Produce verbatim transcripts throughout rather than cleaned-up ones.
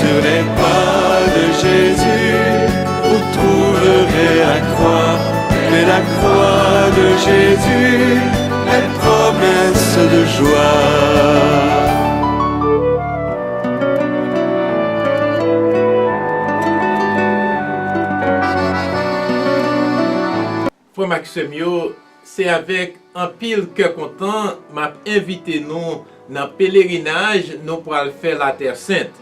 Sur les pas de Jésus, vous trouverez la croix, mais la croix de Jésus, les promesses de joie. Frè m ak sè m yo, se avèk anpil kè kontan m ap envite nou nan pelerinaj nou pral fè Latè Sent.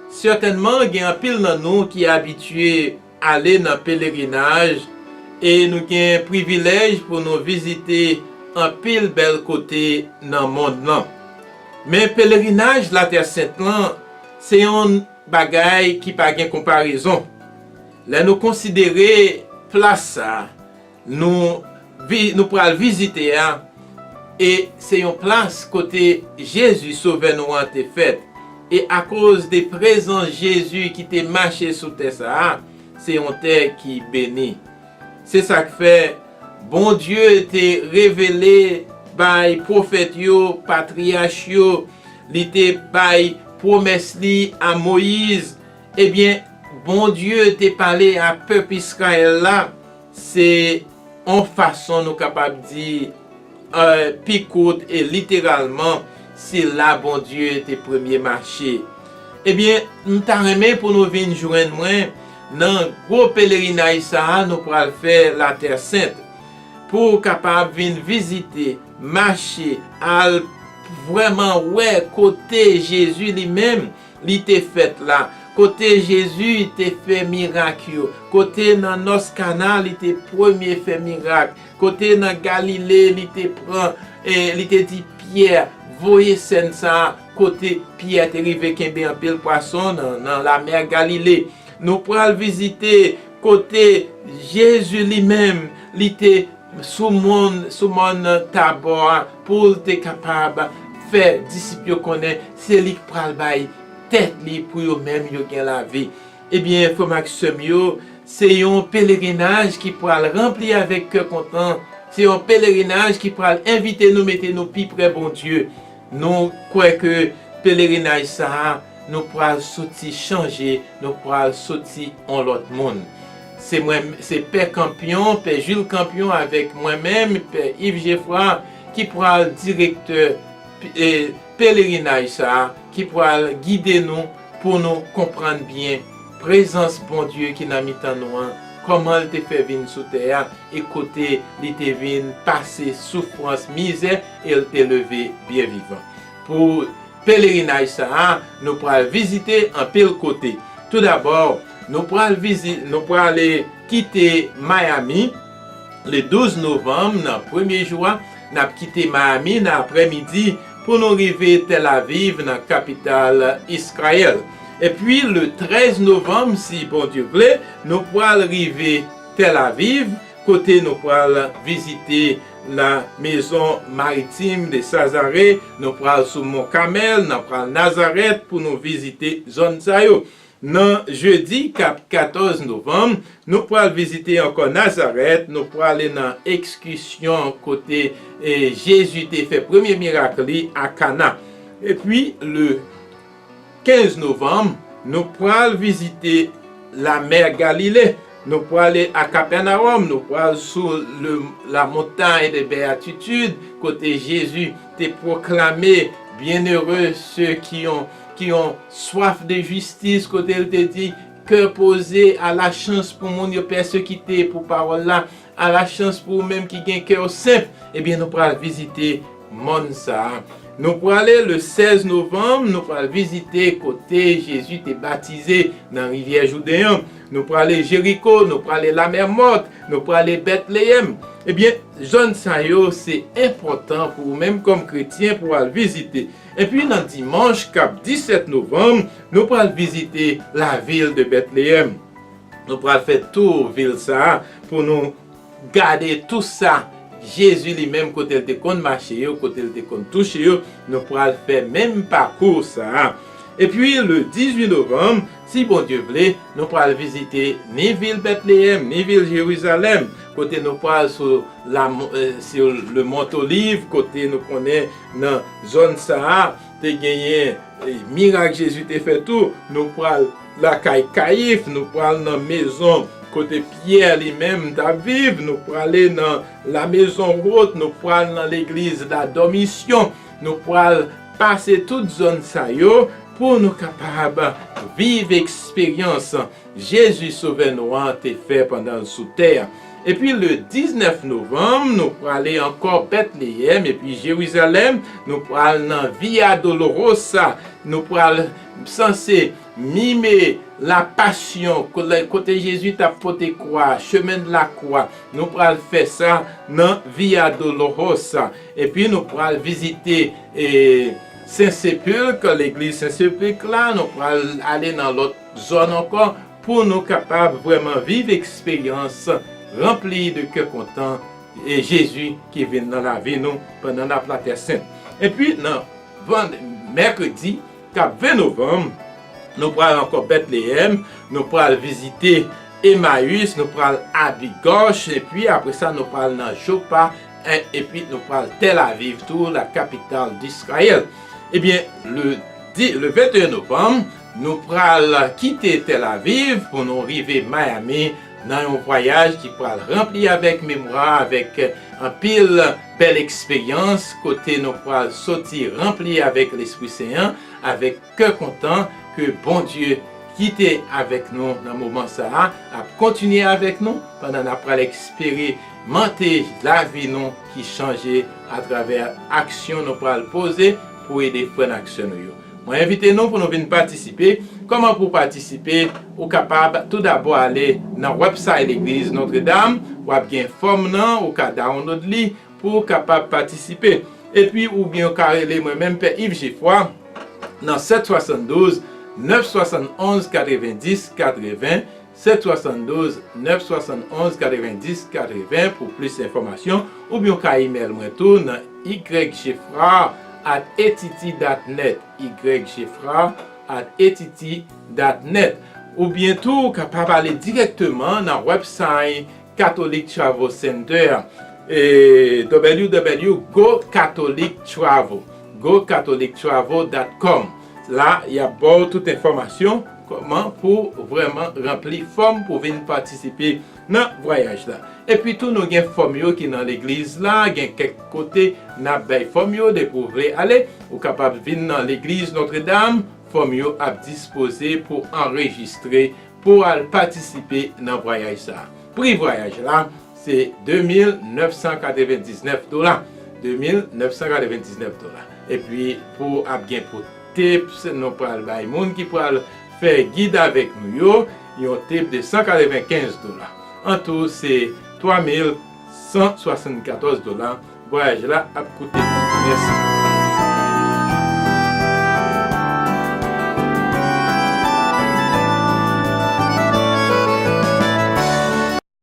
Sètènman, gen anpil nan nou ki abitye ale nan pelerinaj e nou gen privilèj pou nou vizite anpil bèl kote nan mond lan. Men pelerinaj Latè Sent lan, se yon bagay ki pa gen konparezon. Lè nou konsidere plas sa a, nou, vi, nou pral vizite a, e se yon plas kote Jezi, Sovè nou an, te fèt. E akoz de prezans Jezi ki te mache sou tè sa a, se yon tè ki beni. Se sa k fè Bondye te revele bay pwofèt yo, patriyach yo, li te bay pwomès li a Moyiz. Ebyen, Bondye te pale a pèp Izrayèl la, se yon fason nou kapab di, e, pi kout e literalman, se la Bondye te premye mache. Ebyen, m ta renmen pou nou vin jwenn mwen nan gwo pelerinaj sa a nou pral fè Latè Sent, pou w kapab vin vizite, mache, al vrèman wè kote Jezi li menm li te fèt la, kote Jezi te fè mirak yo, kote nan nòs Kana li te premye fè mirak, kote nan Galile li te pran, e, li te di Pyè, voye sèn sa a, kote Pyè te rive kenbe anpil pwason nan, nan lamè Galile. Nou pral vizite kote Jezi li menm, li te sou mòn, sou mòn Tabò a, pou l te kapab fè disip yo konnen se li k pral bay tèt li pou yo menm yo gen lavi. Ebyen, frè m ak sè m yo, se yon pelerinaj ki pral ranpli avèk kè kontan, se yon pelerinaj ki pral envite nou mete nou pi prè Bondye. Nou kwè ke pelerinaj sa a, nou pral soti chanje, nou pral soti yon lòt moun. Se mwen, se Pè Kanpyon, Pè Jules Kanpyon avèk mwen menm, Pè Yves Geffrard, ki pral direktè, e, pelerinaj sa a, ki pral gide nou pou nou konprann byen prezans Bondye ki nan mitan nou an, kòman l te fè vin sou tè a, e kote li te vin pase soufrans, mizè, e l te leve byen vivan. Pou pelerinaj sa a, nou pral vizite anpil kote. Toudabò, nou pral vizi-, nou prale kite Miami le douz novanm, nan premye jou a, n ap kite Miami nan aprèmidi pou nou rive Tel Aviv, nan kapital Izrayèl. Epi, le trèz novanm, si Bondye vle, nou pral rive Tel Aviv, kote nou pral vizite la Maison Maritime de Nazareth, nou pral sou Mont Carmel, nou pral Nazarèt pou nou vizite zòn sa yo. Nan jedi kat-, katòz novanm, nou pral vizite ankò Nazarèt, nou prale nan ekskizyon kote, e, Jezi te fè premye mirak li a Kana. Epi, le kenz novanm, nou pral vizite lamè Galile. Nou prale a Kapènawòm, nou pral sou le, la montagne des béatitudes, kote Jezi te pwoklame, Bienheureux ceux qui ont, qui ont soif de justice, kote l te di, kè poze, a la chans pou moun yo pèsekite pou pawòl la, a la chans pou ou menm ki gen kè w senp, ebyen, nou pral vizite mòn sa a. Nou prale le sèz novanm, nou pral vizite kote Jezi te batize nan rivyè Jouden an. Nou prale Jeriko, nou prale Lamè Mòt, nou prale Bètleyèm. Ebyen, zòn sa yo se enpòtan pou ou menm kòm kretyen pou w al vizite. Epi nan dimanch k ap disèt novanm, nou pral vizite la ville de Bethléem. Nou pral fè tou vil sa a pou nou gade tou sa Jezi li menm, kote l te konn mache yo, kote l te konn touche yo, nou pral fè menm pakou sa a. Epi, le dizuit novanm, si Bondye vle, nou pral vizite ni vil Bètleyèm, ni vil Jerizalèm, kote nou pral sou la, eh, sur le mont Olive, kote nou konnen nan zòn sa a, te genyen E mirak Jezi te fè tou, nou pral lakay Kayif, nou pral nan mezon kote Pyè li menm t ap viv, nou prale nan la Maison Haute, nou pral nan legliz La Dormition, nou pral pase tout zòn sa yo pou nou kapab viv eksperyans Jezi Sovè nou an te fè pandan l sou tè a. Epi le diznèf novanm, nou prale ankò Bètleyèm epi Jerizalèm, nou pral nan Via Dolorosa, nou pral sanse mime la pasyon, ko-, kote Jezi t ap pote kwa, chemin de la croix, nou pral fè sa nan Via Dolorosa. Epi nou pral vizite e, Sen Sepilk, legliz Sen Sepilk la, nou pral ale nan lòt zòn ankò pou nou kapab vrèman viv eksperyans ranpli de kè kontan e Jezi ki vin nan lavi nou pandan n ap Latè Sent. Epi nan vann-, mèkredi k ap ven novanm, nou pral ankò Bètleyèm, nou pral vizite Emayis, nou pral Abigòch, epi apre sa nou pral nan Jopa, e, epi nou pral Tèl Aviv tou, la capitale d'Israël. Ebyen, le di, le venteyen novanm, nou pral kite Tèl Aviv pou nou rive Miami nan yon vwayaj ki pral ranpli avèk memwa, avèk anpil bèl eksperyans, kote nou pral soti ranpli avèk Lespri Sen an, avèk kè kontan ke Bondye ki te avèk nou nan moman sa a ap kontinye avèk nou pandan n ap pral eksperimante lavi nou ki chanje atravè aksyon nou pral poze pou ede frè n ak sè nou yo. Mwen envite nou pou nou vin patisipe. Kòman pou w patisipe? Ou kapab toudabò ale nan website Legliz Notre Dame, w ap gen fòm nan, ou ka download li pou w kapab patisipe. Epi oubyen ou ka rele mwen menm, Pè Yves Geffroy, nan sèt swasanndouz, nèf swasannonz, katrevendis, katreven, sèt swasanndouz, nèf swasannonz, katrevendis, katreven pou plis enfòmasyon, oubyen ou ka imèl mwen tou nan Y Geffroy at A T T dot net, Y Geffroy at A T T dot net. Oubyen tou, ou kapab ale dirèkteman nan website Catholic Travel Center, e, W W W go Catholic Travel, go Catholic Travel dot com. La, y ap ba w tout enfòmasyon kòman pou vrèman ranpli fòm pou vin patisipe nan vwayaj la. Epi tou, nou gen fòm yo ki nan legliz la, gen kèk kote n ap bay fòm yo, depi w vle ale, ou kapab vin nan legliz Notre Dame, fòm yo ap dispoze pou anrejistre, pou al patisipe nan vwayaj sa a. Pri vwayaj la, se de mil nèf san katrevendiznèf dola. De mil nèf san katrevendiznèf dola. Epi pou ap gen pou tips, nou pral bay moun ki pral fè gid avèk nou yo, yon tip de san katrevenkenz dola. An tou, se twa mil san swasannkatòz dola vwayaj la ap koute nou. Mèsi.